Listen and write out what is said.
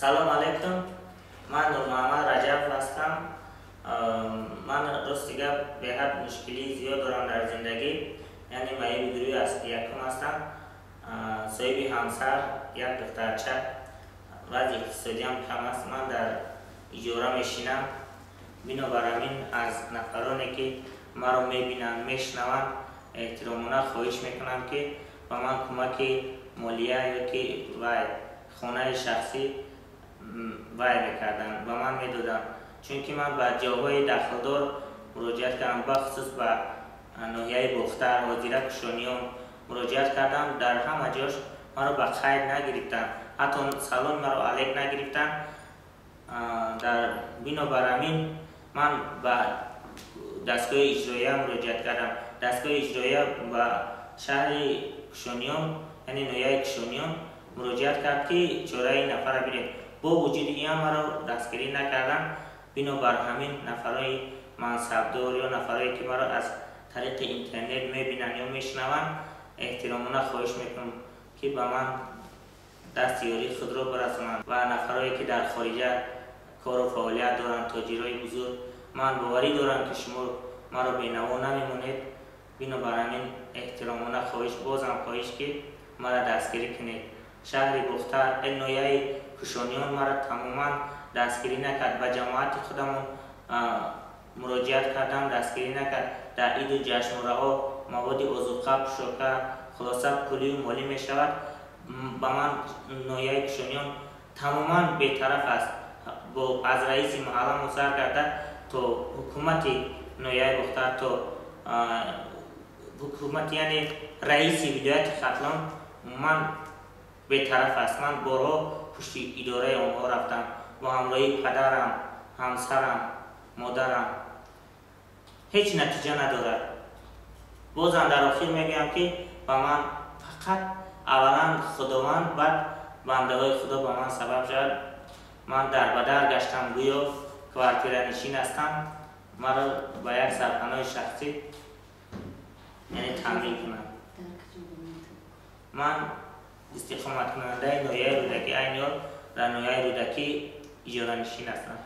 Салом алейкум, ман Нурмуҳаммад Раҷабов ҳастам. Ман, рости гап, беҳад мушкилии зиёд дорам дар зиндагӣ, яъне маъюби гурӯҳи якум ҳастам, соҳиби ҳамсар, як духтарча. Вазъи иқтисодиам кам аст, ман дар иҷора мешинам. Бинобар ҳамин аз нафароне, ки маро мебинанд, мешунаванд, эҳтиромона хоҳиш мекунам, ки ба ман кӯмаки молия ё ки вай хонаи шахсӣ вай мекарданд, ба ман медоданд, чунки ман ба ҷойҳои дахлдор муроҷиат кардам, бахусус ба ноҳияи Бохтар, ҳозира Кушониён муроҷиат кардам. Дар ҳама ҷош маро ба қайд нагирифтанд, ҳатто саломи маро алек нагирифтанд. Дар бинобар ҳамин ман ба дастгоҳи иҷроия муроҷиат кардам. Дастгоҳи иҷроия ба шаҳри Кушониён, яъне ноҳияи Кушониён муроҷиат кард, ки чораи нафарро бинед. Бо вуҷуди ин ҳам маро дастгирӣ накарданд. Бинобар ҳамин нафарҳои мансабдор ё нафарҳое, ки маро аз тариқи интернет мебинанд ё мешунаванд, эҳтиромона хоҳиш мекунам, ки ба ман дасти ёрии худро барасонанд. Ва нафарҳое, ки дар хориҷа кору фаъолият доранд, тоҷирои бузург, ман боварӣ дорам, ки шумо маро бенаво намемонед. Бинобар ҳамин эҳтиромона хоҳиш, бозам хоҳиш, ки маро дастгирӣ кунед. Шаҳри Бохтар, ноҳияи Кушониён маро тамоман дастгирӣ накард. Ба ҷамоати худамон муроҷиат кардам, дастгирӣ накард. Дар иду ҷашнвораҳо маводи озуқа, пӯшока, хулоса, пулию молӣ мешавад. Ба ман ноҳияи Кушониён тамоман бетараф аст, бо аз раиси маҳалла сар карда то ҳукумати ноҳияи Бохтар, то ҳукумати, яъне раиси вилояти Хатлон умуман бетараф аст. Ман борҳо пушти идораи онҳо рафтам бо ҳамроҳии падарам, ҳамсарам, модарам, ҳеҷ натиҷа надорад. Бозам дар охир мегӯям, ки ба ман фақат аввалан Худованд, баъд бандаҳои Худо ба ман сабаб шавад. Ман дар ба дар гаштам, гӯё квартиранишин ҳастам, маро ба як сарпаноҳи шахсӣ, яъне, таъмин кунанд. Ман истиқоматкунандаи ноҳияи Рӯдакӣ, айни ҳол дар ноҳияи Рӯдакӣ иҷоранишин ҳастам.